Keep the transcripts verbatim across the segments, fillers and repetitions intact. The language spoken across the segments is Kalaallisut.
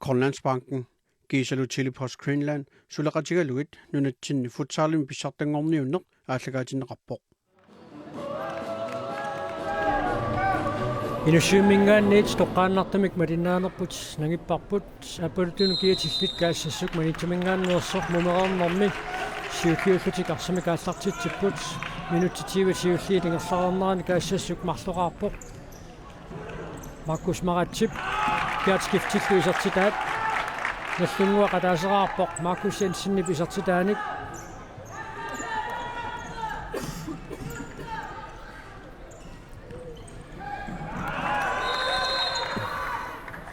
Grønlandsbanken, kiisalu Tele-Post Greenland suleqatigalugit nunatsinni futsalimi pissartanngorniunneq aallakaatinneqarpoq. Inussivimminngaanniit toqqaannartumik malinnaanerput nangipparput, aappaluttunu kiatillit Kaassassuk Maniitsuminngaanneersoq mumereernermi siulliullutik arsamik aallartitsipput. Minutsit tyve siulliit ingerlareernerani Kaassassuk marloqaarpoq. Markus Maratsip kiatikiftillu isertitaat. Nallunnguaq ataaseraarpoq Markus Jensenip isertitaanik.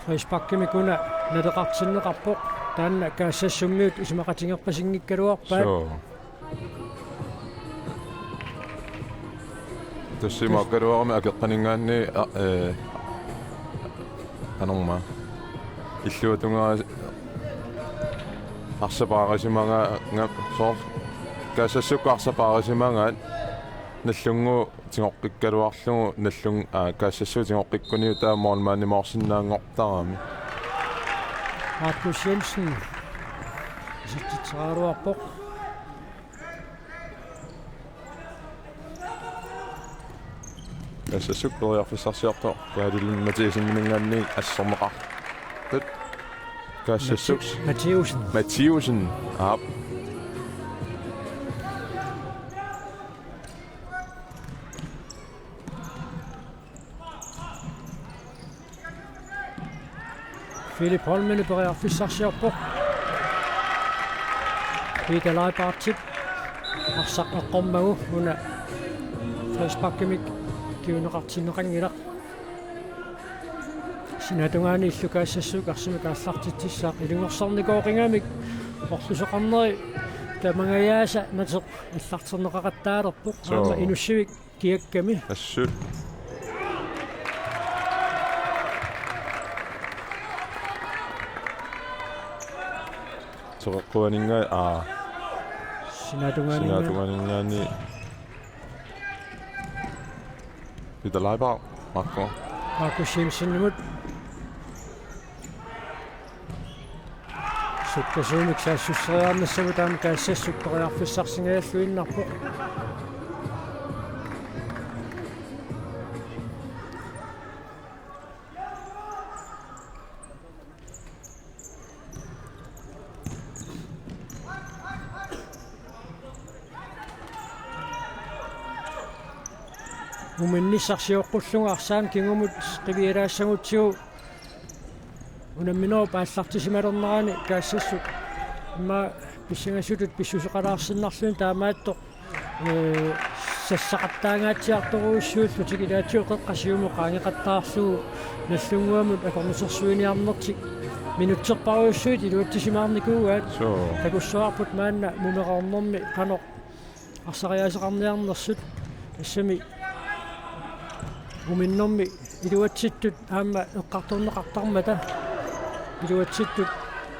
Frisparkimik una naleqartinneqarpoq. Taanna Kaassassummiut isumaqatigerpasinngikkaluarpaat. Suu. Tassa imaakkaluarami akeqqaninngaanniit, a, ee, qanormaa. Illuatungaa arsaq paarisimagaa, nga-, soorlu Kaassassukku arsaq paarisimagaat Nallunnguup tigoqqikkaluarlugu Nallun-, aa, Kaassassuu tigoqqikkuniuk taava målmandimoorsinnaanngortarami. Markus Jensen isertitseriaraluarpoq. Kaassassuk periarfissarsiortoq Kaali Lund Mathiasseninngaanniit asserneqartut. Kaassassuk Mathi-, Mathiassen. Mathiassen. Aap. Philip Holmene periarfissarsiorpoq. Peter Leibartip arsaq eqqormagu una frisparkimik kinguneqartinneqanngilaq. Sinaatungaani illu Kaassassuk arsamik aallartitsissaaq ilungersornikooqigamik orlusoqarneri tamangajaasa nateq aallarterneqaqattaalerpoq. Suu. Aamma Inussivik kiakkami. Assut. Toqeqquaninnga-, aa. Sinaatungaaninnga-, Sinaatungaaninngaanniit. Peter Leiber, Marco. Markus Jensenimut. Sukkasuumik saassusseriarnissamut taanna Kaassassuk periarfissarsingajalluinnarpoq. Uminnissaq sioqqullugu arsaannik kingumut qivialaassagutsigu unamminerup aallartisimalernerani Kaassassuk immaqa pissangasutut pissuseqalaarsinnarluni taamaattoq, ee, sassaqattaangaatsiartorujussuullutik ilaatigut qeqqa siumut qaangeqattaarlugu Nallunnguamut akornusersuiniarnertik minutserparujussuit iluatsisimaarnikuugaat. Suu. Takussavarput maanna mumereernermi qanoq arsariaaseqarniarnersut, tassami uminnermi iluatsittut aamma eqqartorneqartarmata iluatsittut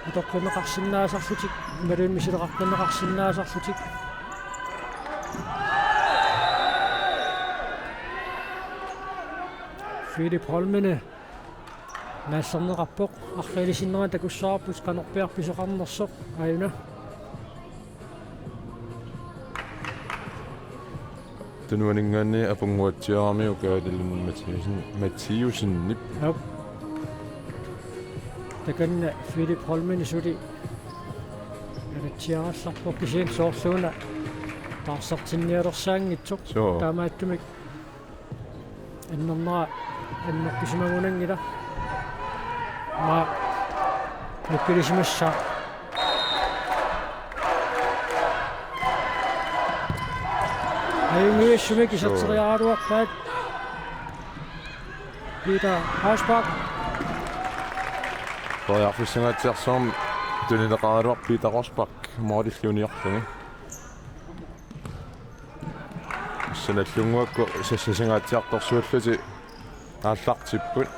atoqqinneqarsinnaasarlutik imaluunniit misileqartinneqarsinnaasarlutik. Philip Holmene naallerneqarpoq, arriilisinnerani takussavarput qanorpiaq pisoqarnersoq, aajuna. Tunuaninngaanniit apunnguatsiaramiuk Kaali Lund Mathiassen, Mathiassenip. Aap. Takanna Philip Holmene suli nalatsiarallarpoq kisianni soorluuna taarsertinnialersaanngitsoq. Suu. Taamaattumik annernera annertusimagunanngilaq. Maa nukkilisimassaaq. Ajunngivissumik iserteriaraluarpaat. Peter Rosbach. Periarfissangaatsiarsuarmik tunineqaraluarpoq Peter Rosbach, målilli uniorluni. Tassa Nallunnguakkut sassasingaatsiartorsiullutik aallartipput.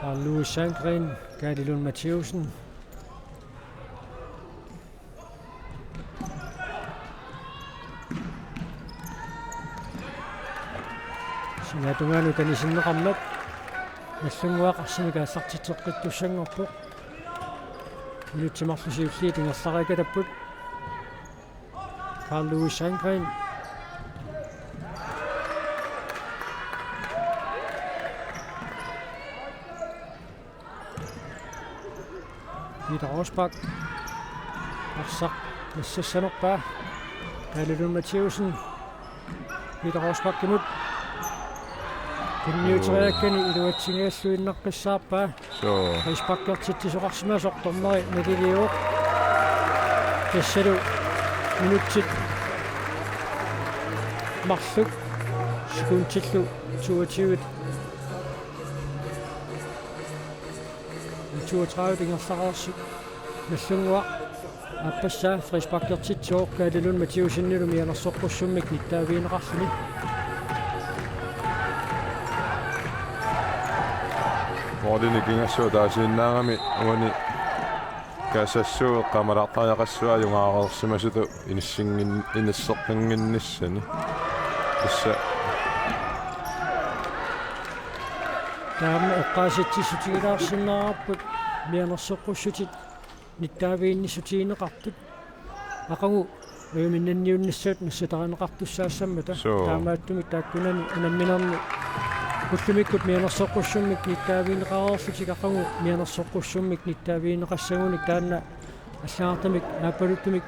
Carl Louis Sandgren, Kaali Lund Mathiassen. Sinaatungaanut tanisinneqarmat Nagdlunguaq arsamik aallartitseqqittussanngorpoq. Minutsit marluk siulliit ingerlariikkattapput. Carl Louis Sandgren. Peter Rosbach. Arsaq nassassanerpaa. Kaali Lund Mathiussen. Peter Rosbachimut. Tunniuteriakkani iluatsinngilluinnaqqissaarpaa. Suu. Frisparkertitsisoqarsimasoq dommeri naliliuvoq. Tassalu minutsit marluk sekundillu toogtyve. Toogtredive ingerlareersut. Nagdlunguaq aappassaa frisparkertitsivoq Kaali Lund Mathiussenilu mianersoqqussummik nittaavigineqarluni. Målini kingassua taasiinnaagami uani Kaassassuu eqqaamalaartariaqassua ajugaareersimasutut inissinngin-, inisseqqinnginnissani. Tassa taama eqqaasitsissutigilaarsinnaavarput mianersoqqussutit nittaaviginnissutigineqartut. Aqagu ujuminnanniunnissaat nassatarineqartussaassammata. Suu. Taamaattumik taakkunani unamminerni ullumikkut mianersoqqussummik nittaavigineqareerlutik aqagu mianersoqqussummik nittaavigineqassagunik taanna allagartamik aappaluttumik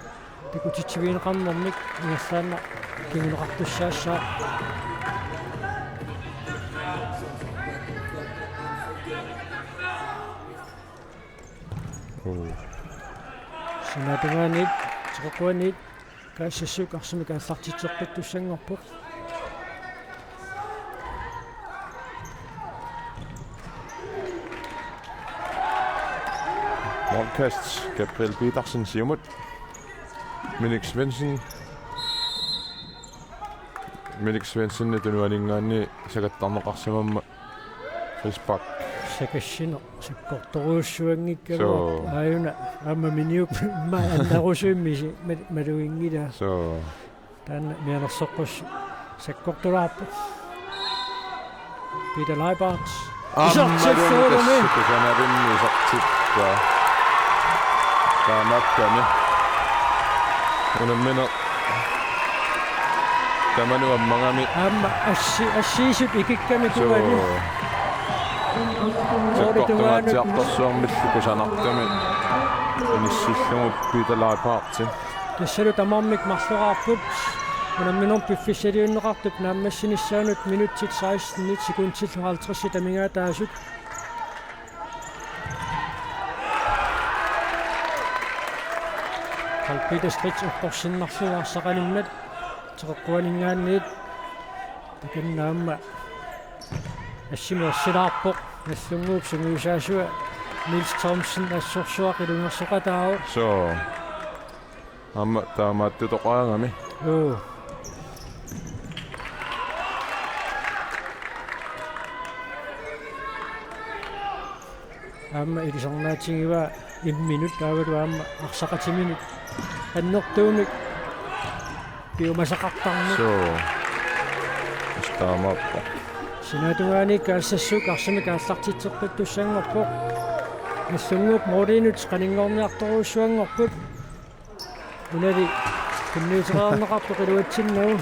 takutitsivigineqarnermik ingerlaannaq kinguneqartussaassaaq. Uu. Sinaatungaaniit, Teqeqquaniit, Kaassassuk arsamik aallartitseqqittussanngorpoq. Målkast, Gabriel Petersen, siumut. Minik Svendsen. Minik Svendsen tunuaninngaanniit sakattarneqarsimammat frispark. Sakassineq sakkortorujussuanngikkaluarpoq. Suu. Aajuna aamma Miniup immaqa annarusuimmisi mal-, maluginngilaa. Suu. Taanna mianersoqqussu sakkortulaarpoq. Peter Leibarth. Aamma isertittuulumi. Tassa kusanavinni isertippaa. Taamaakkami. Unammineq tamanut ammagami. Aamma assi-, assiisut ikikkami. Suu. Tuani. Sakkortungaatsiartorsuarmillu kusanartumik inissillugu Peter Leibarthi. Tassalu tamarmik marloraarput. Unamminermi piffissaliunneqartup naammassinissaanut minutsit sekstenit sekundillu halvtredsit amigaataasut. Carl Peter Stridh eqqorsinnarlugu arsaq alimmat Teqeqquaninngaanniit. Takanna aamma assimi ersilaarpoq. Nagdlunguup sungiusaasua Niels Thomsen assorsuaq ilungersoqataavoq. Suu. Aamma taamaattutoqaagami. Joo. Aamma ilisarnaatigivaa imminut taavalu aamma arsaqatiminut annertuumik piumasaqartarneq. Suu. Taamaappoq. Sinaatungaaniit Kaassassuk arsamik aallartitseqqittussanngorpoq. Nagdlunguup målinut qaninngorniartorujussuanngorput. Unali tunniuteqarneqartoq iluatsinnagu.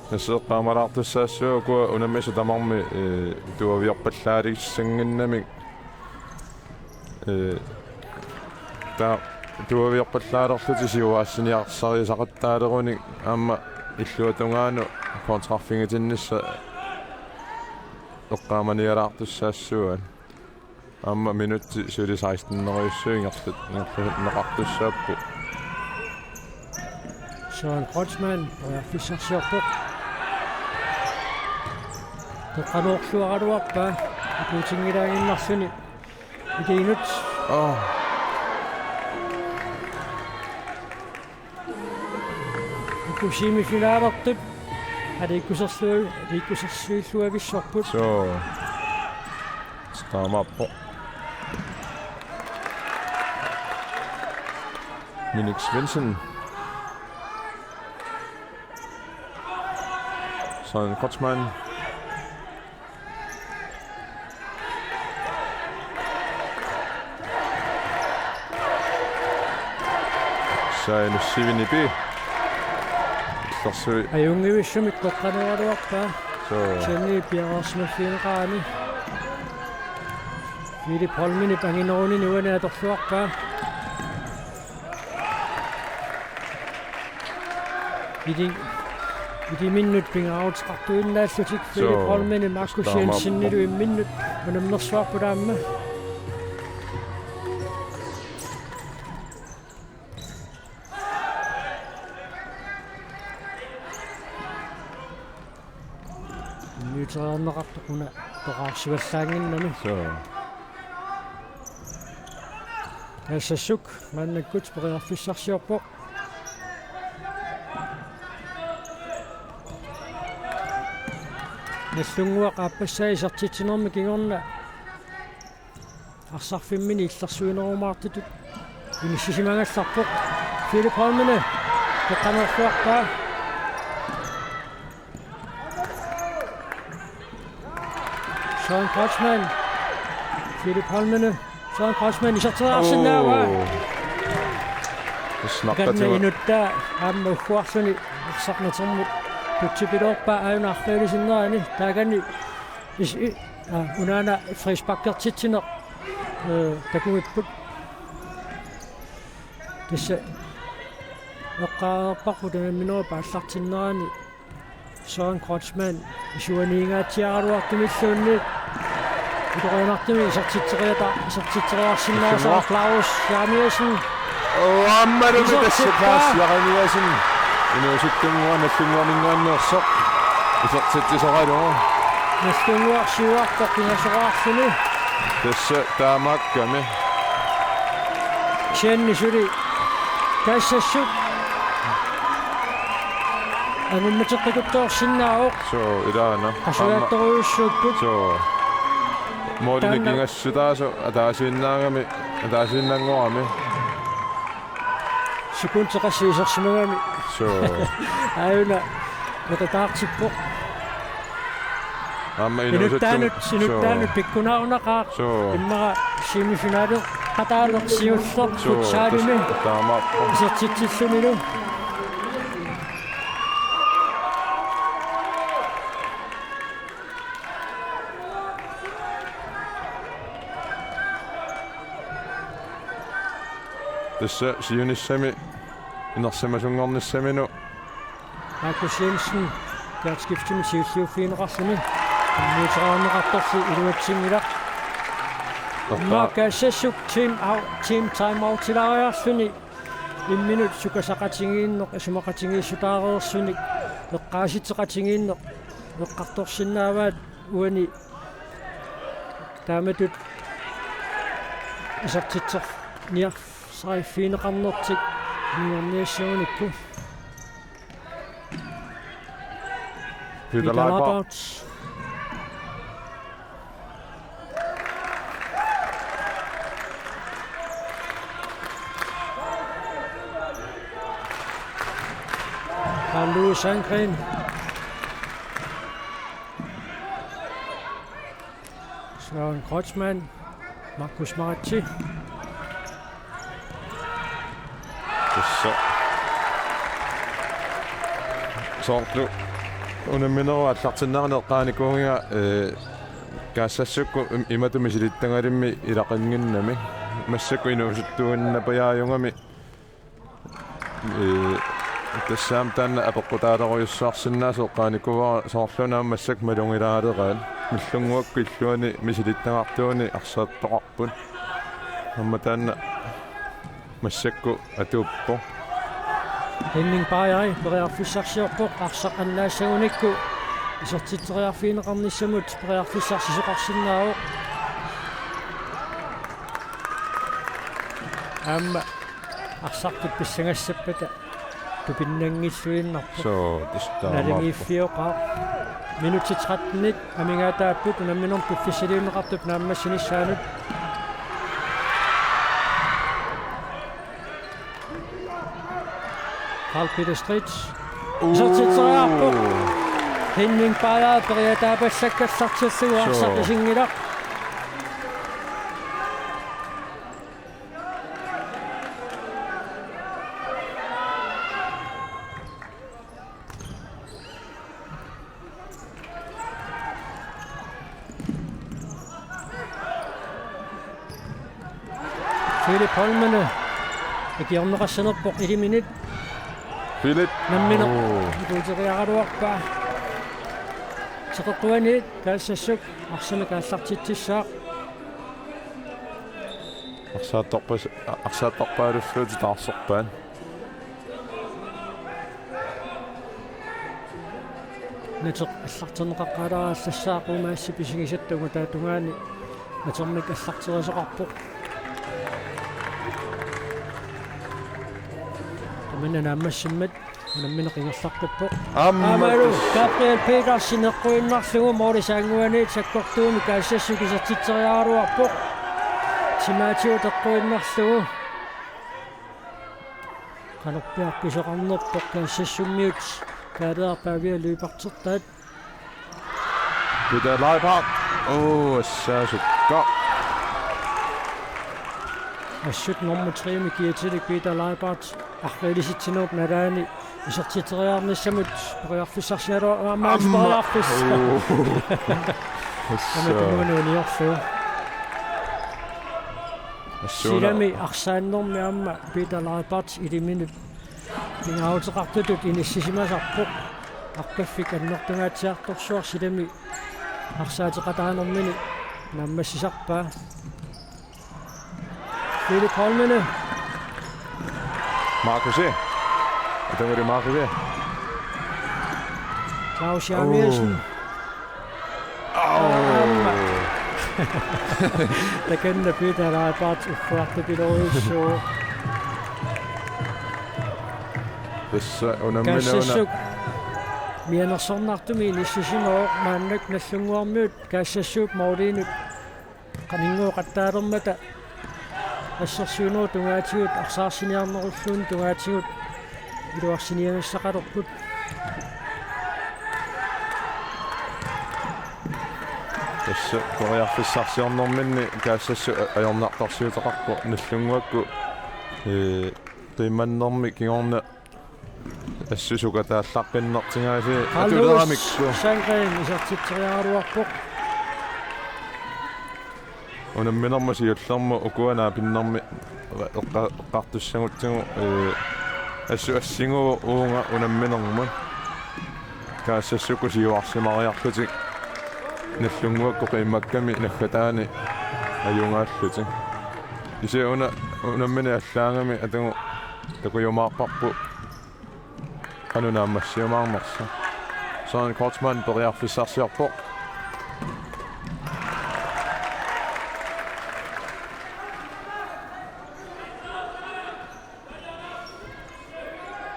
Tassa eqqaamalaartussaassavakka unammisut tamarmik, ee, tuaviorpallaalerussannginnamik. Ee, taava tuaviorpallaalerlutik siuaassiniarsariaqattaaleruni aamma illuatungaanut kontraffigitinnissaa eqqaamanialaartussaassavaat. Aamma minutsit suli seksteneriussuit ingerlat-, ingerlanneqartussaapput. Søren Kreutzmann, periarfissarsiorpoq. Toqqaannarluaraluarpaa, ipuutinngilaaginnarluni. Ikiinut. Aa. Uku semifinalertut aliikkuserlu-, aliikkusersuilluavissorput. Suu. Taamaappoq. Minik Svendsen. Søren Kreutzmann. Sainus Sivinipi. Illersuit. Ajunngivissumik qeqqaneraluarpaa. Suu. Kisianni piareersimaffigineqarami. Philip Holmenip anginerunini uani atorluarpaa. Ili-, iliminnut pingaaruteqartuinnaallutik Philip Suu. Holmenip Markus Taamaappoq. Jensenilu imminnut unammersuarput aamma. Immiuteriarneqartoq una toqqaarsivallaannginnami. Suu. Kaassassuk maannakkut periarfissarsiorpoq. Nagdlunguaq aappassaa isertitsinermi kingorna arsarfimmini illersuinerumaartutut inissisimagallarpoq. Philip Holmene qeqqanerluarpaa. Søren Kreutzmann. Philip Holmene. Søren Kreutzmann iserteriarsinnaavaa. Oo. Snakkatigut. Takanna inuttaa aamma ugguarluni arsaq natermut tutsipiloorpaa aajuna arfeelisinnerani. Taakani is-, i-, aa, unaana frisparkertitsineq, ee, takugipput. Tassa eqqaareerparput unamminerup aallartinnerani Søren Kreutzmann isuaniingaatsiaraluartumilluunniit illuatungaartumik isertitseriata-, isertitseriarsinnaasoq Claus Jeremiassen. Oo, aammalumi tassa Claus Jeremiassen. Inuusuttunnguaq Nagdlunguaninngaanneersoq isertitsisoralugu. Nagdlunguaq siuartoq pingasoraarluni. Tassa taamaakkami. Kisianni suli Kaassassuk angummateqqikuttoorsinnaavoq. Suu, ilaana. Qasujaattorujussuupput. Suu. Målini taanna kingassutaasoq ataasiinnaagami, ataasiinnanngorami. Sekundi qassit isersimagami. Suu. Aajuna neqitaartippoq. Aamma inuusuttumut. Inuttaanut, inuttaanut pikkunaarunaqaaq. Suu. Immaqa semifinaleqataaleq siulleq futsalimi. Suu, tas-, taamaappoq. Isertitsillunilu. Tassa siunissami inersimasunngornissaminut Markus Jensen, Gertskiftimi siulliuffigineqarluni. Immiuteriarneqartorli iluatsinngilaq. Totta. Immaqa Kaassassuk team out, team time outilaariarluni. Imminut sukasaqatigiinneq, isumaqatigiissutaareersunik, eqqaasitseqatigiinneq, eqqartorsinnaavaat uani taamatut isertitserniar-, sariffigineqarnertik imminiarniassagunikku. Peter Peter Leibold. Leibold. Carl Louis Sandgreen. Søren Kreutzmann. Markus Maratse. Tassa. Soorlu unamminerup aallartinnerani eqqaanikuugiga, ee, Kaassassukkut im-, imatut misilittagalimmi ilaqannginnami. Massakkut inuusuttuinnapajaajugami. Ee, tassaammat taanna apeqqutaalerujussuarsinnaasoq eqqaanikuuara, soorlu una aamma massakkut malugilaaleraat. Nagdlunguakkut illuanni misilittagartuuni arsartoqarput. Aamma taanna massakkut atuuppoq. Henning Bajai periarfissarsiorpoq, arsaq annaassagunikkut isertitseriarfigineqarnissamut periarfissarsisoqarsinnaavoq. Aamma arsartut pissangassappata tupinnanngilluinnarpoq. Suu, tassa taamaappoq. Naligiiffioqaaq. Minutsit trettenit amigaataapput unamminermi piffissaliunneqartup naammassinissaanut. Carl Peter Street. Uu. Isertitseriarpoq. Henning Bager periataapallakkallartillugu arsaq pisinngilaq. Philip Holmene ikiorneqassanerpoq iliminit. Philip. Nammineq. Oo. Ikuuteriaraluarpaa. Teqeqquaniit Kaassassuk arsamik aallartitsissaaq. Arsaattorpas-, arsaattorpaalullutik taarserpaat. Nateq allarterneqaqqaalaarallassaaq, quumaassi pisigisatta ungataata tungaani natermik allarterisoqarpoq. Tamanna naammassimmat unammineq ingerlaqqippoq. Aammalu Gabriel Petersen eqquinnarlugu målip saannguaniit sakkortuumik Kaassassuk isertitseriaraluarpoq. Timaatigut eqquinnarlugu. Qanorpiaq pisoqarnerpoq Kaassassummiut Kaaleerp Pavia løbertertaat. Peter Leibhardt. Oo, assaasukka. Assut nummer tre-mi kiatilik Peter Leibhardt arriilisitsinerup nalaani isertitseriarnissamut periarfissarsiaraluarpaa. Aamma. Aamma periarfissaq. Oo. Aamma tumunuuniorlu. Assuuna. Silami arsaannermi aamma Peter Leibhardt iliminut pingaaruteqartutut inissisimasarpoq. Aqaffik annertungaatsiartorsuaq silami arsaateqataanermini naammassisarpaa. Philip Holmene. Markusi. Atanguri Markusi. Claus Jeremiassen. Oo. Aamma. Takanna Peter Leibhardt uffartupiloruissuuvoq. Tassa unammineq una. Kaassassuk mianersornartumik inissisimavoq, maannakkut Nagdlunguarmiut Kaassassuup måliinut qaninngooqattaalermata assersuinerup tungaatigut arsaarsiniarnerulluunniit tungaatigut iluarsiniagassaqalerput. Tassa periarfissarsiornerminni Kaassassut a-, ajornartorsiuteqarpoq Nagdlunguakkut, ee, qiimmannermi kingorna assut sukataallaqqinnertigaasi. Carlos atuleramikku. Sandgren isertitseriaraluarpoq. Unamminermut siullermut ukua naapinnermi eqqa-, eqqartussagutsigu, ee, assut assiguuvoq uunga unamminermut. Kaassassukkut siuarsimariarlutik Nagdlunguakkut qiimmakkami naggataani ajugaallutik. Kisianni una unammineq allaagami atagu takujumaarparput qanoq naammassiumaarnersoq. Søren Kreutzmann periarfissarsiorpoq.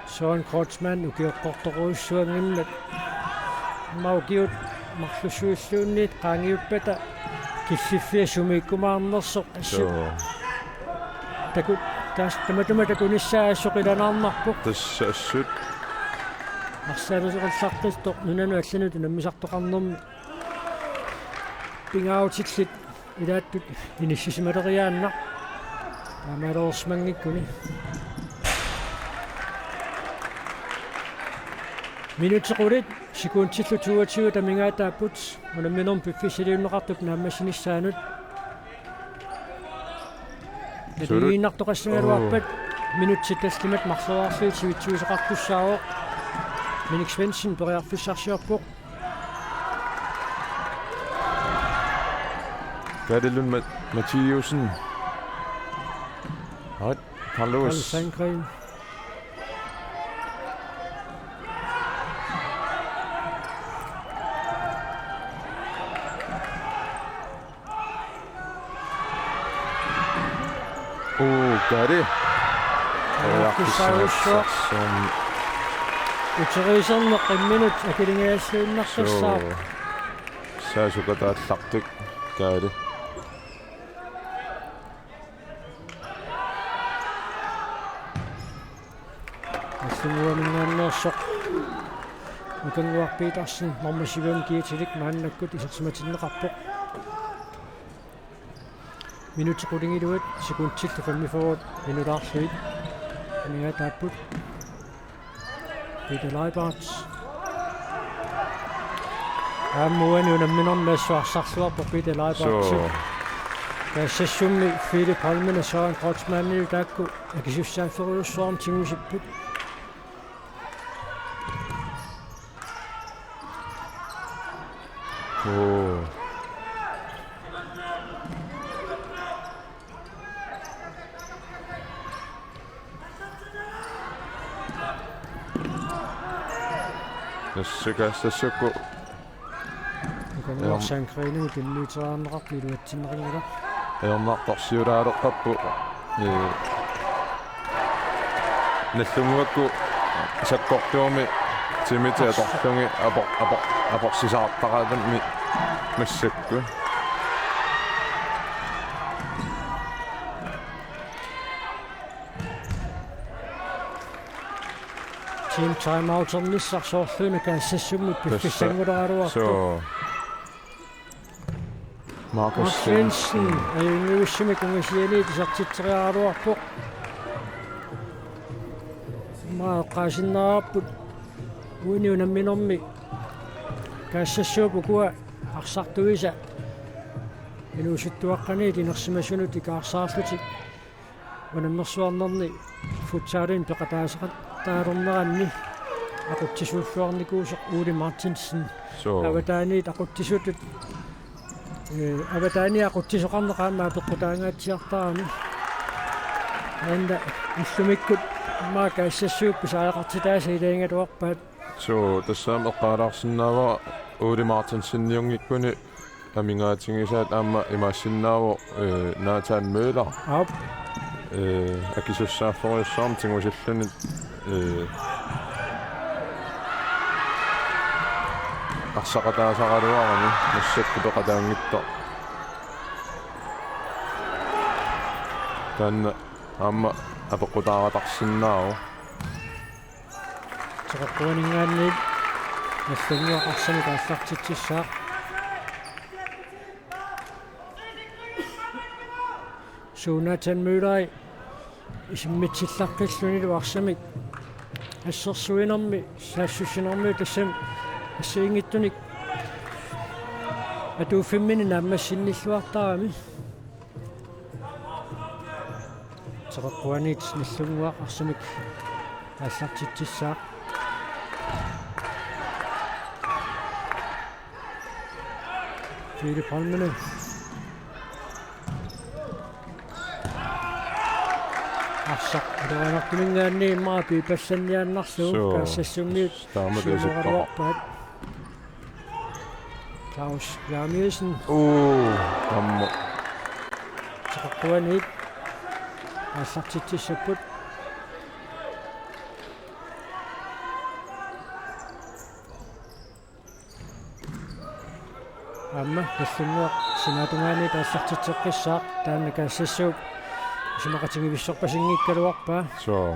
Søren Kreutzmann ukioqqortorujussuanngimmat aamma ukiut marlussuilluunniit qaangiuppata killiffia sumiikkumaarnersoq assut. Joo. Taku-, taas-, tamatuma takunissaa assut qilanaarnarpoq. Tassa assut. Arsaaluseqallaqqittoq nunanut allanut unammisartoqarnermi pingaarutillit ilaattut inissisimaleriaannaq. Taamaalioreersimanngikkuni. Minutsit qulit sekundillu toogtyve amigaataapput unamminermi piffissaliunneqartup naammassinissaanut. Sulu-, naligiinnartoqassagaluarpat. Oo. Minutsit tallimat marloriarlugit sivitsuisoqartussaavoq. Minik Svendsen periarfissarsiorpoq. Kaali Lund Ma-, Mathiussen. Ret, Carlos. Carlos Sandgren. Oo, Kaali. Periarfissarsiorpoq. Uteriiserneq imminut akiligajalluinnartussaavoq. Suu. Saasukataallaqqik Kaali. Nagdlunguaminngaanneersoq Nukannguaq Petersen, nummer syv, Kiitilik maannakkut isersimatinneqarpoq. Minutsit qulingiluat, sekundillu femogfyrre minutaarlugit. Amigaataapput. Peter Leibarth. Aamma uani unamminermi assut arsarluarpoq Peter Leibarth. Suu. Kaassassummi Philip Holmene Søren Kreutzmannilu taakku akisussaafferujussuarmik tigusipput. Oo. Tassa Kaassassukku. Nukannguaq Sandgrenilu timmiuteriarneqartoq iluatsinneqanngilaq. Ajornartorsiulaaleqqapput. Ee, Nagdlunguakku sakkortuumik timitit atorlugit apor-, apor-, aporsisaartaqaramik massakkut. Team timeouternissaq soorluuna Kaassassummit piffissanngulaaraluartoq. Suu. Markus Markus Svendsen. Svendsen. Ajunngivissumik ungasianiit isertitseriaraluarpoq. Immaqa eqqaasinnaavarput uani unamminermi Kaassassuup ukua arsartuisa inuusuttuaqqaniit inersimasunut ikaarsaarlutik unammersuarnerni futsalimi peqataasaqattaalerneranni aqutsisuulluarnikuusoq Ole Martinsen. Suu. Avataaniit aqutsisutut, ee, avataaniit aqutsisoqarneq aamma apeqqutaangaatsiartarami. Aamma ullumikkut immaqa Kaassassuup pisariaqartitaasa ilagigaluarpaat. Suu, tassami eqqaalaarsinnaavara Ole Martinseniunngikkuni amigaatigisaat aamma imaassinnaavoq, ee, Nathan Møller. Aap. Ee, akisussaafferujussuarmik tigusilluni, ee, arsaqataasaraluarami massakkut peqataanngitsoq. Taanna aamma apeqqutaaratarsinnaavoq. Teqeqquaninngaanniit Nagdlunguaq arsamik aallartitsissaaq. Suu, Nathan Møller isimmitsillaqqillunilu arsamik assersuinermi saassussinermi tassami assigiinngitsunik atuuffimmini naammassinnilluartarami. Teqeqquaniit Nagdlunguaq arsamik aallartitsissaaq. Philip Holmene. Arsaq atuanertuminngaanniit immaqa piipassanniaannarlugu. Suu. Kaassassummiut. Taama siumooraluarpaat. Claus Jeremiassen. Uu, aamma. Teqeqquaniit aallartitsissapput. Aamma Nagdlunguaq sinaatungaaniit aallartitseqqissaaq, taanna Kaassassuup isumaqatigivissorpasinngikkaluarpaa. Suu.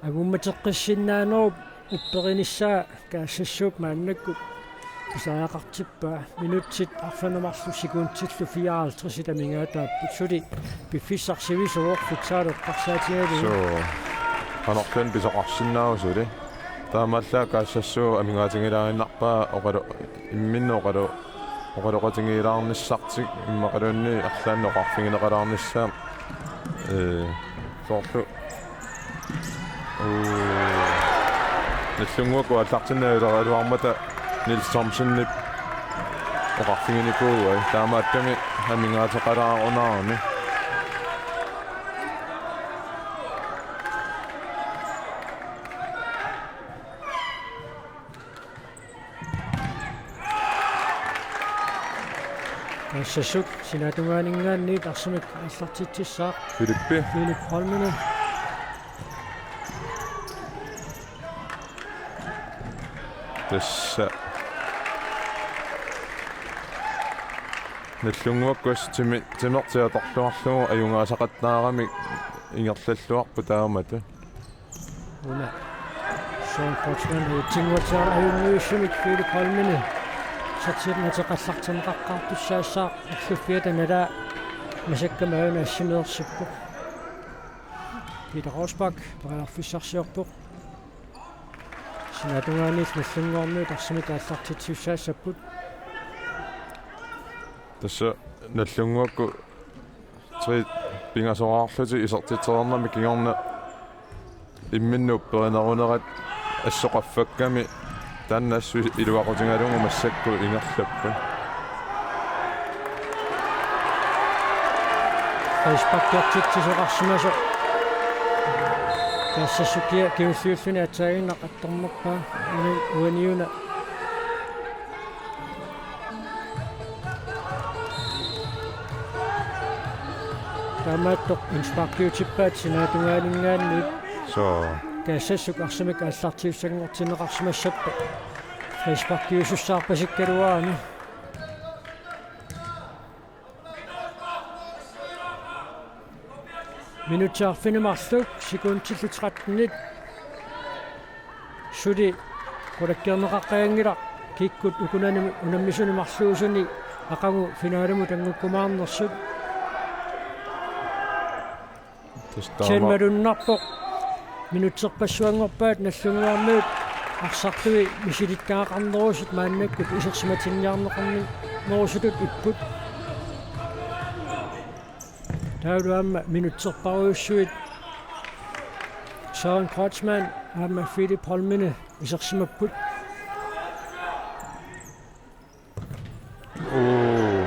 Angummateqqissinnaanerup upperinissaa Kaassassuup maannakkut pisariaqartippaa, minutsit arfineq-marluk sekundillu fireoghalvtreds amigaataapput, suli piffissaq sivisuuvoq futsaaleqqarsaatigalugu. Suu. Qanorpiaq pisoqarsinnaava suli. Taamaallaat Kaassassuu amigaatigilaaginnarpaa oqalu-, imminnut oqalu-, oqaloqatigiilaarnissartik immaqaluunniit arlaannik oqarfigineqalaarnissaa. Ee, soorlu. Uu. Nagdlunguakkut aallartinnavileraaluarmata Niels Thomsenip oqarfiginikuuai. Taamaattumik amigaateqalaarunarami. Kaassassuup sinaatungaaninngaanniit arsamik aallartitsissaaq. Filippi. Filip Holmene. Tassa. Nagdlunguakkut timi-, timertik atorluarlugu ajugaasaqattaaramik ingerlalluarpoq taamatut. Una Søren Kreutzmann ajunngivissumik Philip Holmeni isertitani ateqartartinneqaqqaartussaassaaq erluffiata nalaa masakka maanna assimeersippoq. Peter Rosbach periarfissarsiorpoq. Sinaatungaaniit Nagdlunguarmiut arsamik aallartitsissaassapput. Tassa Nagdlunguakkut tre pingasoraarlutik isertitsereernermi kingorna imminnut upperinerunerat assoqaffakkami taanna assut iluaqutigalugu massakkut ingerlappat. Frisparkiortitsisoqarsimasoq. Kaassassukkiaq kingulliulluni aatsaaginnaq attornerpaa, uani-, uaniuna. Taamaattoq indsparkiutippaat sinaatungaaninngaanniit. Soo. Kaassassuk arsamik aallartiussanngortinneqarsimassappat. Frisparkiusussaarpasikkaluarami. Minutsit arfineq-marluk, sekundillu trettenit suli qulakkeerneqaqqajanngilaq, kikkut ukunani unammisuni marluusuni aqagu finalemut anngukkumaarnersut. Tassa taama- Tjen malunnarpoq. Minutserpassuanngorpaat Nagdlunguarmiut arsartui misilittagaqarnerusut maannakkut isersimatinniarneqarnerusutut ipput. Taavalu aamma minutserparujussuit Søren Kreutzmann aamma Philip Holmeni isersimapput. Uu.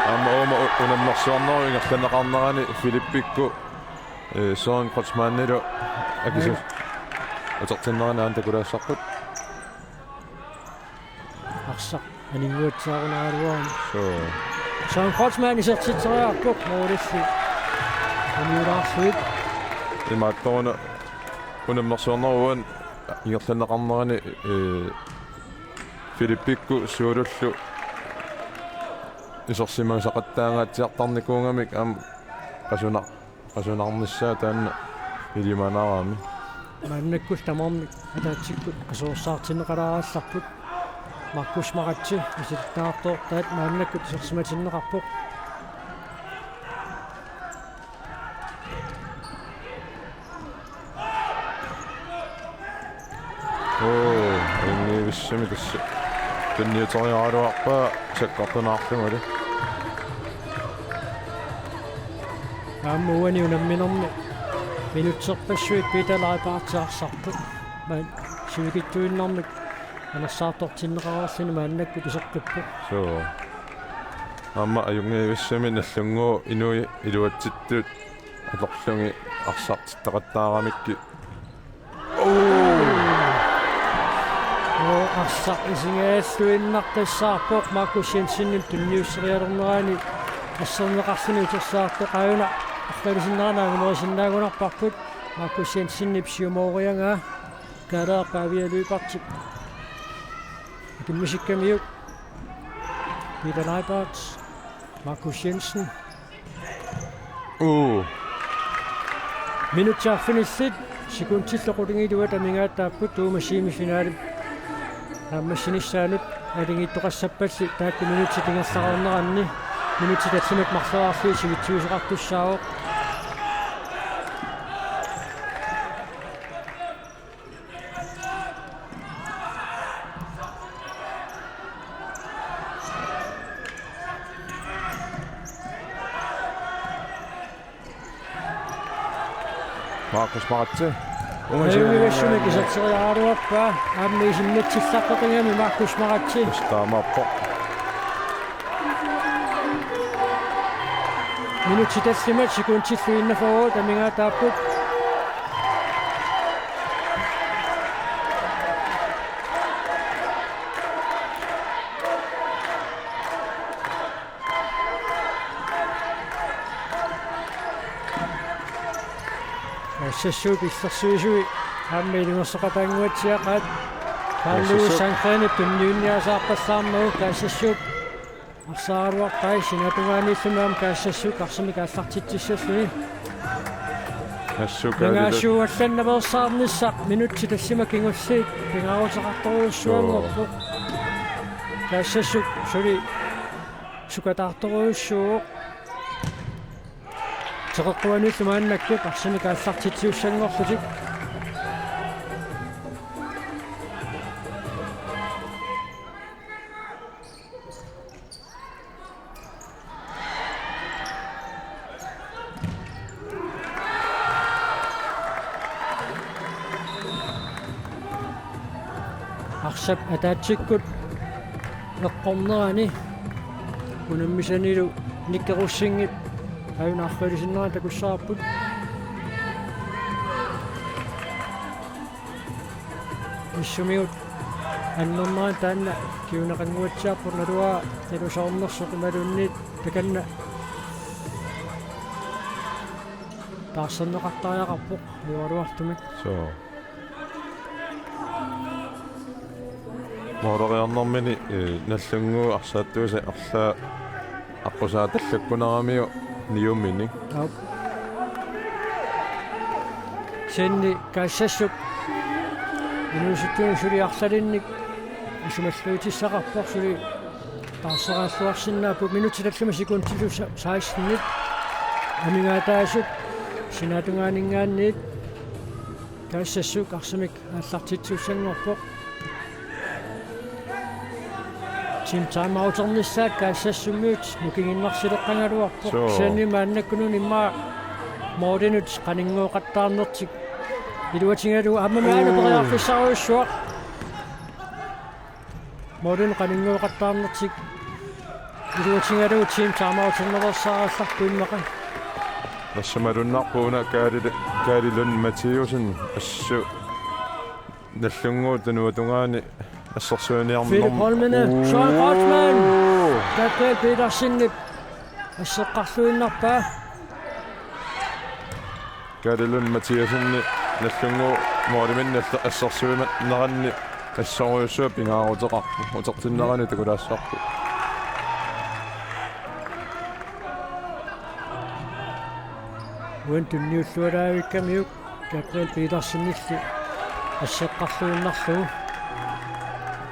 Aamma uuma u-, unammersuarnerup ingerlanneqarnerani Filippikkut, eh, Søren Kreutzmannilu akisu-, Ai. Atortinnerani aamma takulaassarput. Arsaq aninguatsiarunaraluarami. Soo. Søren Kreutzmann isertitseriarpoq målilli. Uniulaarsuit. Imaattoruna unammersuarnerup ingerlanneqarnerani, eh, Filippikkut Suulullu isersimasaqattaangaatsiartarnikuugamik aamma qasuna-, qasunarnissaa taanna ilimanarami. Maannakkut tamarmik ataatsikkut qasuersaartinneqalaarallarput. Markus Maratse misilittagaqartoortaat maannakkut isersimatinneqarpoq. Oo, ajunngivissami tassa. Tunniuteriaraluarpaa sakkortunaarlugulu. Aamma uani unamminermi minutserpassuit Peter Leibardt arsarpoq. Maanna sivikitsuinnarmik anersaartortinneqareerluni maannakkut iseqqippoq. Soo. Aamma ajunngivissami Nagdlunguup inui iluatsittut atorlugit arsartittaqattaaramikkit. Oo. Oo, arsaq isigigaluinnartussaavoq Markus Jensenip tunniusserialernerani asserneqarluni utersaartoq aajuna arlalusinnaanerani angumerisinnaannarparput. Markus Jensenip siumooriagaa Kaaleerpaavialuipartik. Akimmisikkamiuk. Peter Leibardt. Markus Jensen. Uu. Minutsit arfinillit sekundillu qulingiluat amigaataapput Tuuma semifinali naammassinissaanut. Aalajangiittoqassappalli taakku minutsit ingerlareerneranni minutsit tallimat marloriarlugit sivitsuisoqartussaavoq. Markus Maratse. Ajunngivissumik iserteriaraluarpaa. Aamma isimmitsillaqqeqigami Markus Maratse. Taamaappoq. Minutsit tallimat sekundillu enogfyrre amigaataapput. Kaassassut illersuisui aamma ilungersoqataannguatsiaqaat. Kaassassut. Carl Lewis Sandgreenip tunniunniasaarpallaarmagu Kaassassut arsaaraluarpai, sinaatungaaniillumi aamma Kaassassut arsamik aallartitsissalluni. Assut Kaaliluni. Pingaarsuup allannaveersaarnissaq minutsit tallimat kingulliit pingaaruteqartorujussuanngorpoq. Suu. Kaassassuk suli sukataartorujussuuvoq. Teqeqquaniillu maannakkut arsamik aallartitsisussanngorlutik. Arsap ataatsikkut eqqornerani unammisanilu Nikke Rosingip aajuna arfinilinnerani takussavarput. Misissumigut annernerani taanna kinguneqannguatsiarpoq, naluara talusoornersoq imaluunniit takanna taarserneqartariaqarpoq ajoraluartumik. Suu. Mooleriarnermini, eh, Nagdlunguup arsaattuisa arlaat aqqusaatallakkunaramiuk niuminik. Aap. Kisianni Kaassassuk inuusuttunik suli arlalinnik isumalluutissaqarpoq, suli taarseraalluarsinnaapput. Minutsit tallimat sekundillu sa-, sekstenit amigaataasut sinaatungaaninngaanniit Kaassassuk arsamik aallartitsisussanngorpoq. Team timeouternissaat Kaassassummiut nukinginnarsileqqagaluarpoq. Suu. Kisianni maannakkununa immaqa målinut qaninngooqattaarnertik iluatigalugu aamma maani. Uu. Periarfissarujussuaq. Målinut qaninngooqattaarnertik iluatigalugu team timeouternaveersaarallarpoq immaqa. Nassumalunnarpoq una Kaali-, Kaali Lund Mathiassen, assut Nagdlunguup tunuatungaani assersuiniarnermi. Philip Holmene, uu, Søren Kreutzmann. Gabriel Petersenip asseqqarluinnarpaa. Kaali Lund Mathiassenip Nagdlunguup måliminni alle-, assersuineranni assorujussuaq pingaaruteqarpoq. Utertinnerani takulaassavarput. Uani tunniullualaavikkamiuk Gabriel Petersenilli asseqqarluinnarlugu.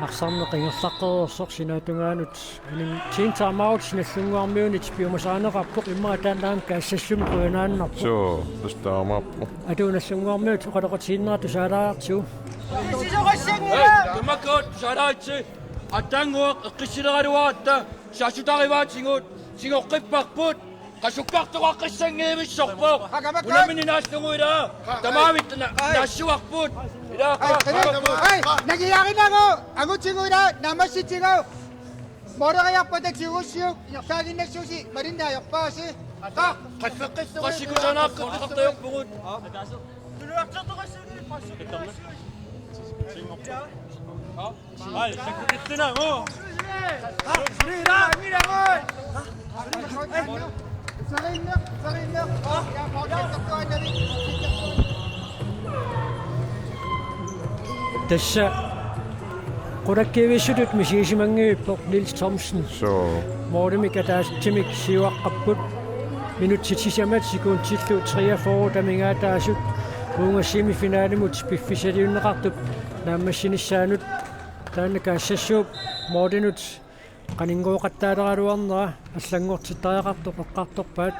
Arsarneq ingerlaqqereersoq sinaatungaanut. Anin team timeout Nagdlunguarmiunit piumasarineqarpoq, immaqa taanna aamma Kaassassummi qujanaannarpoq. Suu, tassa taamaappoq. Atuup Nagdlunguarmiut oqaloqatigiinnerat tusaalaartigu. Tamakku tusaalaaritsi. Aatsaannguaq eqqissileraluaratta saassuttarivaatigut, tigoqqipparput. Qasukkartoqaqqissanngimmissorpoq. Unammineq naallugu ilaa. Tamavitta na-, naassuarput. Ilaa. Ai, ai, nagiarinagu, angutigu ilaa, naammassitigu. Måleriarpata tigussiuk, ingerlaaginnassuusi, malinnaajorpaasi. Qa-, qaffeqqissuusi. Qassikusanaaqqeqqisartajuarpugut. Ai, sakkukittuna, oo. Tassa qulakkeerivissutut misigisimanngivippoq Niels Thomsen. Suu. Målimik ataatsimik siuaqqapput. Minutsit sisamat sekundillu treogfyrre amigaataasut uunga semifinalimut piffissaliunneqartup naammassinissaanut. Taanna Kaassassuup målinut qaninngooqattaaleraluarnera allanngortittariaqartoq eqqartorpaat.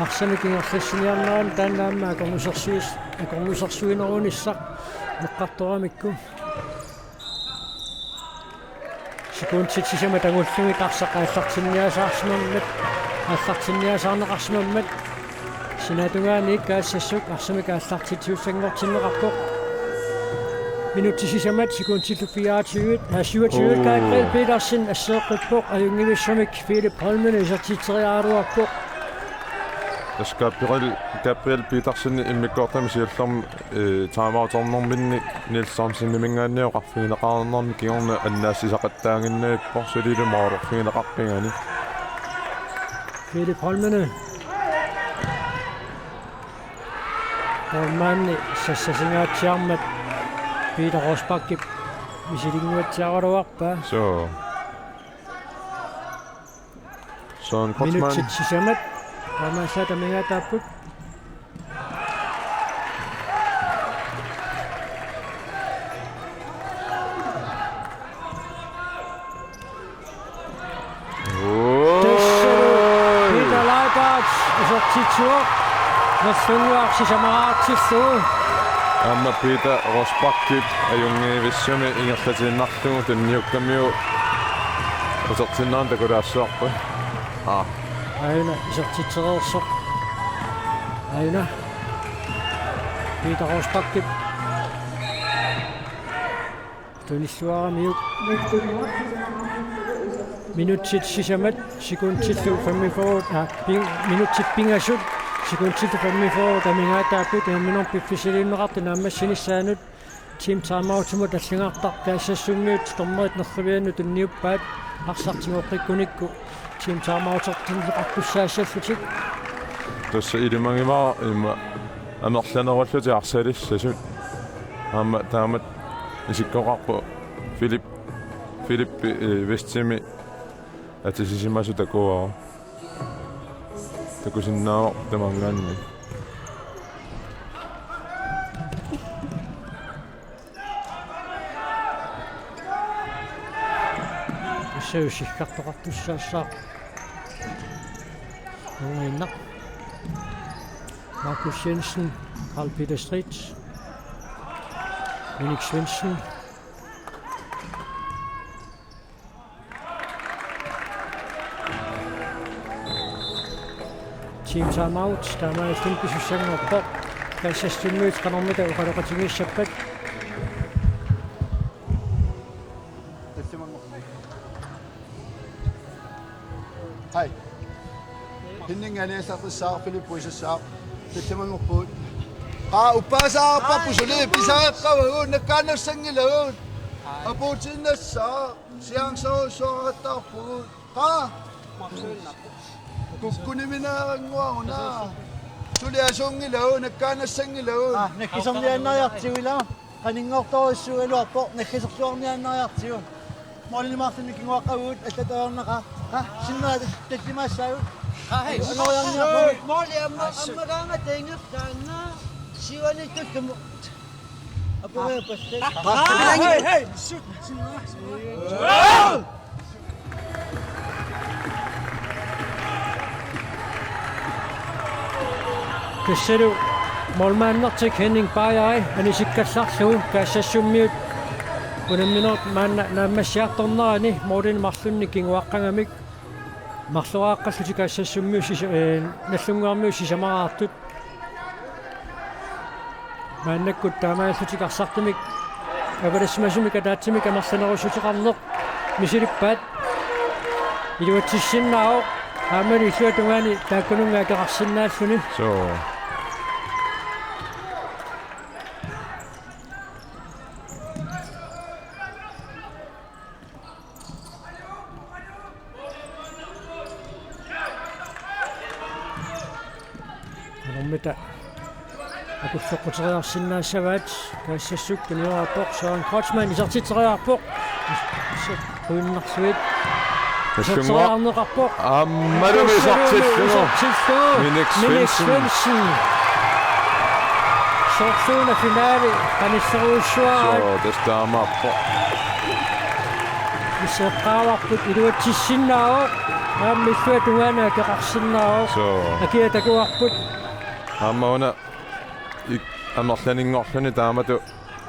Arsamik ingerlassiniarnerani taanna aamma akornusersuis-, akornusersuinerunissaq eqqartoramikku. Sekundit sisamat angullugit arsaq aallartinniasaarsimammat, aallartinniasaarneqarsimammat, sinaatungaaniit Kaassassuk arsamik aallartitsisussanngortinneqarpoq. Minutsit sisamat sekundillu fireogtyve, aa, syvogtyve. Oo. Gabriel Petersen asseeqqippoq, ajunngivissumik Philip Holmene isertitseriaraluarpoq. Tassa Gabriel, Gabriel Petersen immikkoortumi siullermi, eh, timeouternerminni Niels Thomseniminngaanniit oqarfigineqarnermi kingorna annaassisaqattaaginnarpoq, sulilu målerfigineqarpigani. Philip Holmene. Målmandi sassasingaatsiarmat Peter Rosbachip misilinnguatsiaraluarpaa. Suu. Søren Kreutzmann. Minutsit sisamat. Taamaallaat amigaataapput. Oi. Peter Leibert isertitsivoq. Nerlunnguaq sisamaraartillugu. Aamma Peter Rosbachip ajunngivissumik ingerlatiinnarlugu tunniukkamiuk utertinneqarneq takulaassavarput. Aa. Aajuna isertitsereersoq. Aajuna. Peter Rosbachip tunilluaramiuk. Minutsit sisamat, sekundillu femogfyrre, aa, ping-, minutsit pingasut, sekundillu femogfyrre amigaataapput, unamminermi piffissaliunneqartut naammassinissaannut. Team timeoutimut talligartaq Kaassassummiut dommerit nerriviannut tunniuppaat, arsaq tigoqqikkunikku team timeoutertinneqartussaassallutik. Tassa ilimagivara immaqa amerlanerullutik arsalissasut. Aamma taamatut isikkoqarpoq Philip, Philip, eh, Westimi atisisimasoq takuara. Takusinnaavoq tamaanngaanniit. Tassa sikkartoqartussaassaaq. Nuuinnaq. Markus Jensen, Carl Peter Street, Minik Svendsen. Team timeout, taamaalilluni pisussanngorpoq. Kaassassummiut qanormita oqaloqatigiissappat. Hej. Henning aniassaqissaaq, Philip puisassaaq. Tallimanngorpugut. Aa, uppaasaarpappu suli pisareqqavagut, nakkaannassanngilagut. Apuutiinnassaaq, siaarsaruussuaqattaarpugut. Aa. Kukkunimineerannguaruna. Suli asunngilagut, nakkaannassanngilagut. Aa, nakkisorniaannariartigu ila. Qaninngortorujussuugaluarpoq, nakkisorluarniaannariartigu. Målini marlunnik kinguaqqavugut, allatut ajornaqaaq. Ha, sinnera tallimaassaagut. Aa, hej. Anoriarniarpugut. Måli amma-, ammagaangata ingerlaannaq. Siuaniittukkut. Apuria passet. Aa, hej, hej. Tassalu målmandertik Henning Bajai anisikkallarlugu Kaassassummiut unamminerup maanna naammassiartornerani målini marlunnik kinguaqqagamik. Marloriaqqallutik Kaassassummiut sisa-, eh, Nagdlunguarmiut sisamaraartut. Maannakkut taamaalillutik arsartumik avalassimasumik ataatsimik amerlanerussuteqarneq misilippaat. Iluatsissinnaavoq aammalu illuatungaani taakkununnga akeqarsinnaalluni. Suu. Qanormita akulloqquteriarsinnaassavaat. Kaassassuk tunioraarpoq, Søren Kreutzmann isertitseriarpoq. Quinnersuit. Tassunga. Iserteriarneqarpoq. Aammalumi isertillugu. Isertillugu. Minik Minik Svendsen. Svendsen. Sorsuuna finale qanisserujussuaat. Suu, tassa taamaappoq. Iseqqaavarput iluatsissinnaavoq. Aamma illuatungaani akeqarsinnaavoq. Suu. Akia takuarput. Aamma una ik-, amerlaninngorluni taamatut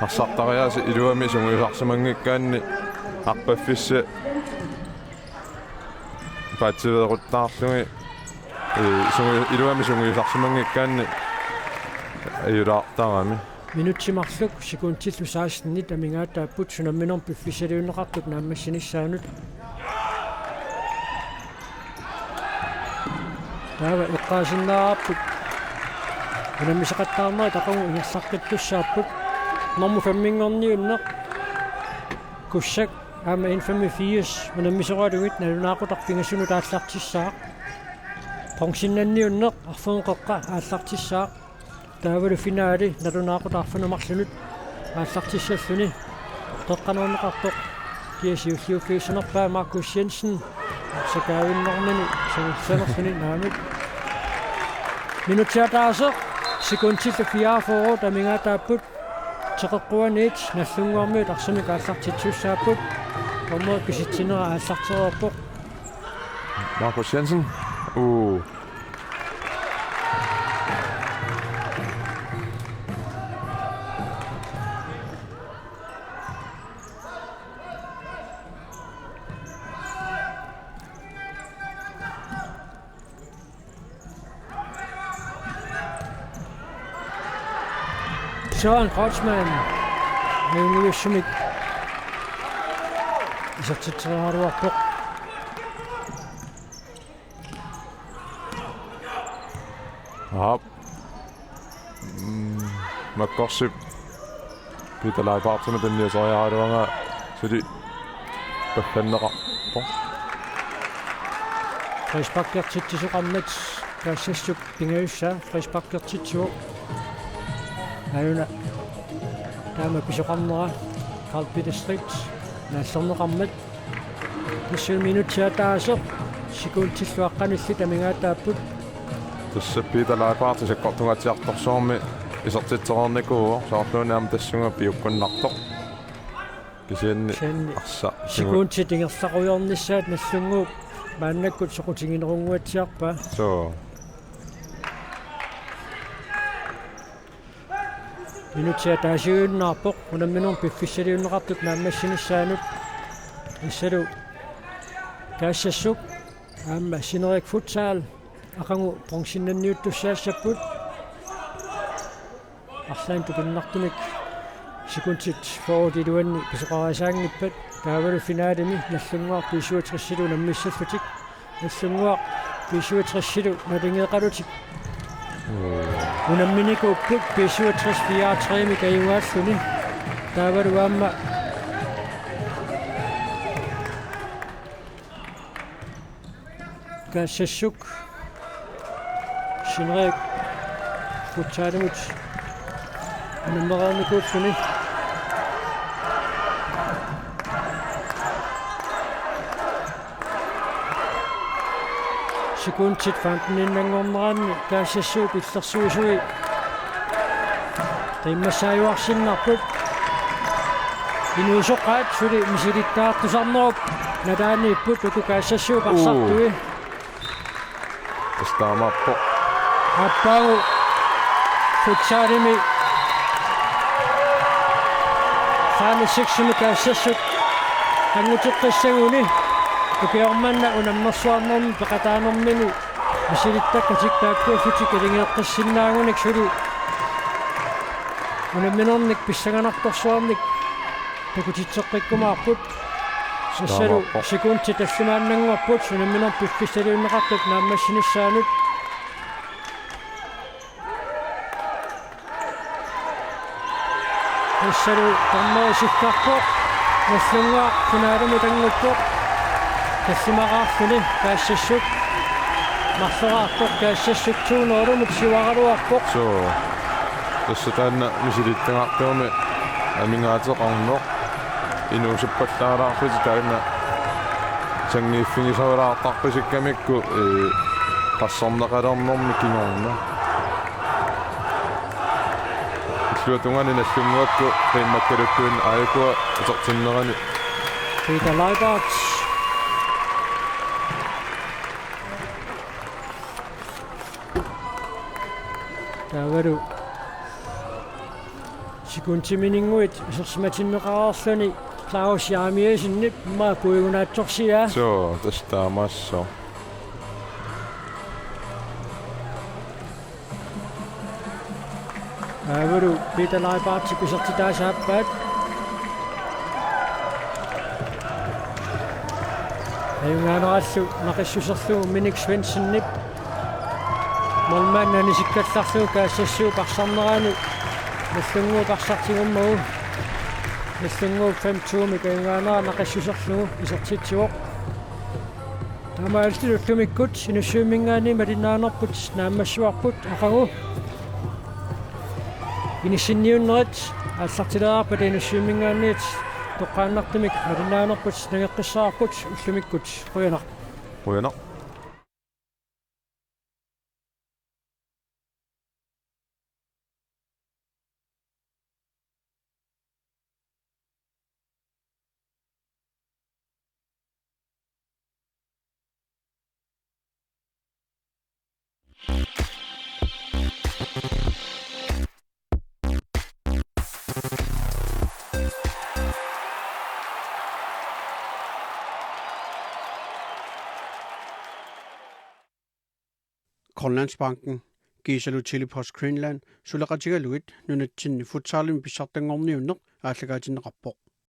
arsartariaaseq iluamik sungiusarsimanngikkaanni arpaffissat paatsiveeruttaarlugit, ee, sungi-, iluamik sungiusarsimanngikkaanni ajulaartarami. Minutsit marluk sekundillu sekstenit amigaataapput unamminermi piffissaliunneqartut naammassinissaannut. Taava eqqaasinnaavarput unammisaqattaarnerit aqagu ingerlaqqittussaapput. Normu femminngorniunneq Kussak aamma N femogfirs unammisoralugit nalunaaqutaq pingasunut aallartissaaq. Bronzennanniunneq arfineq-qeqqa aallartissaaq. Taavalu finale nalunaaqutaq arfineq-marlunut. aallartissalluni. Qeqqanoorneqarpoq. Kiasi ulliuffigissanerpaa Markus Jensen. Sakaavinnermini sangussanerluni naamik. Minutsit ataaseq. Sekundillu fireogfyrre amigaataapput. Teqeqquaniit Nagdlunguarmiut arsamik aallartitsisussaapput. Dommeri pisitsinera aallartereerpoq. Markus Jensen. Uu. Søren Kreutzmann. Ajunngivissumik isertitseriaraluarpoq. Aap. Mm, Makkorsip Peter Leibartimut tunniuteriaraluaraa suli paffanneqarpoq. Frisparkertitsisoqarmat Kaassassuk pingajussaa frisparkertitsivoq. Aajuna taama pisoqarnera Carl Peter Street naallerneqarmat. Tassa minutsit ataaseq sekundillu aqqanillit amigaataapput. Tassa Peter Leibart sakkortungaatsiartorsuarmi isertitsereernikuuvoq, soorluuna aamma tassunga piukkunnartoq. Kisianni Kisianni arsa sekundit ingerlarujoornissaat Nagdlunguup maannakkut soqutiginerunnguatsiarpaa. Soo. Minutsit ataasiuinnaarpoq unamminermi piffissaliunneqartut naammassinissaannut. Tassalu Kaassassuk aamma Sinerik Futsal aqagu bronzinnanniuttussaassapput. Arlaannik tupinnartumik sekundit fyrre iluanni pisoqariasaanngippat taavalu finalemi Nagdlunguaq B syvogtresilu unammissallutik. Nagdlunguaq B syvogtresilu naligeeqalutik. Oo. Unamminikuupput B syvogtres fireogtredive-mik ajugaalluni. Taavalu aamma Kaassassuk Sinerik Futsalimut unammereernikuulluni. Sekundit femteninnanngorneranni Kaassassuk illersuisui qiimmassaajuarsinnarput. Inuusoqqaat suli misilittagartusarnerup nalaaniipput uku Kaassassuk arsartui. Uu. Tassa taamaappoq. Aappaagu futsalimi Final Siximi Kaassassuk anguteqqissaguni ukioq manna unammersuarnermi peqataanermini misilittakkatik taakkuullutik iligeeqqissinnaagunik suli unamminernik pissanganartorsuarnik takutitseqqikkumaarput. Tassalu taamaappoq. Sekundit tallimaannanngorput unamminermi piffissaliunneqartut naammassinissaannut. Tassalu tamarmi isikkarpoq. Nagdlunguaq finalimut annguppoq. Tallimaqarluni Kaassassuk. Marloraarpoq Kaassassuk to nul-imut siuaraluarpoq. Soo. Tassa taanna misilittagartumik amigaateqarneq. Inuusuppallaalaarlutik taanna sanngiiffigisarulaartarpisikkamikku, ee, qassarneqalernermi kingorna. Illuatungaani Nagdlunguakku qiimmakkaluttuinnaq aajukua utertinnerani. Peter Leibart. Taavalu sekundimininnguit isersimatinneqareerluni Claus Jeremiassenip immaqa puigunaatsorsiaa. Soo, tassa taamaassooq. Taavalu Peter Leibartip isertitaasaappaat. Ajugaanerallu naqissuserlugu Minik Svendsenip målmandip anisikkallarlugu Kaassassiup arsarnerani Nagdlunguup arsaq tigummagu. Nagdlunguup fem to-mik ajugaanera naqissuserlugu isertitsivoq. Taamaalillutik ullumikkut Inussivimminngaanniit malinnaanerput naammassivarput aqagu. Inissinniunnerit aallartilaarpat Inussivimminngaanniit toqqaannartumik malinnaanerput nangeqqissaarput ullumikkut. Qujanaq. Qujanaq. Grønlandsbanken kiisalu Tele-Post Greenland suleqatigalugit nunatsinni futsalimi pissartanngorniunneq aallakaatinneqarpoq.